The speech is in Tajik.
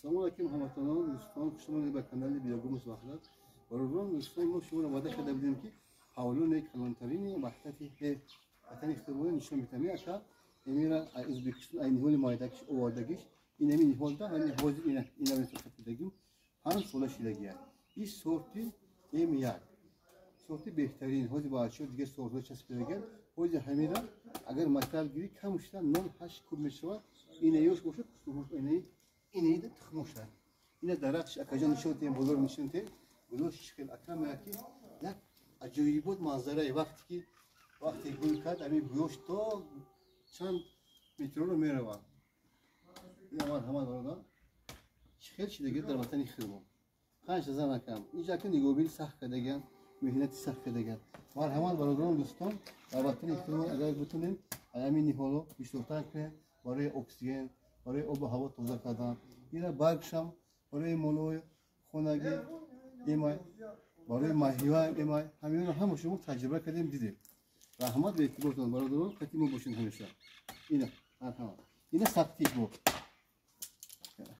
Ассалому алайкум, ҳамватанон, дӯстон, хуш омадед ба канали Биогумус Ваҳдат. Бародарон, дӯстон, мо шуморо ваъда карда будем, ки павлони калонтарини ваҳдати ватани худмон нишон медиҳам. Ака эмира Ӯзбекистон ай ниҳоли майдакиш овардагиш, инами ниҳолда ҳами ҳозир инами сохтадагим 5 сола шидагия. Ин сорти М1, сорти беҳтарин. Ҳозир бачаҳо дигар сортҳо часпидагиан. Ҳозир ҳамира агар материал гирӣ, кам шуда 0,8 куб мешавад. Инаёш бошад, инаида тухмоша. Ина дарахтш, акаҷон, нишон тем, бозор нишон тем. Гулош хел ака меяд, ки як аҷоибот манзарае. Вақте ки вақте гул кард, ами бӯёш то чанд метрро меравад. Ина марҳамат, бародар, чӣ хел шидаги дар ватани худмон. 5000 акам. Инҷа ака нигоҳбини сахт кардагиан, меҳнати сахт кардагиан. Марҳамат, бародарон, дӯстон, дар ватани худмон агар битонем, ҳамин ниҳоло бисёртар кунем барои оксиген, барои обу ҳаво тоза кардан. Ина баргшам барои молои хонагӣ эмай, барои маҳива эмай. Ҳаминро ҳама шумо таҷриба кардем, дидем. Раҳмат ба эътибортон, бародарон, қати мо бошед ҳамеша. Ина марҳамат, ина сахтиш бо.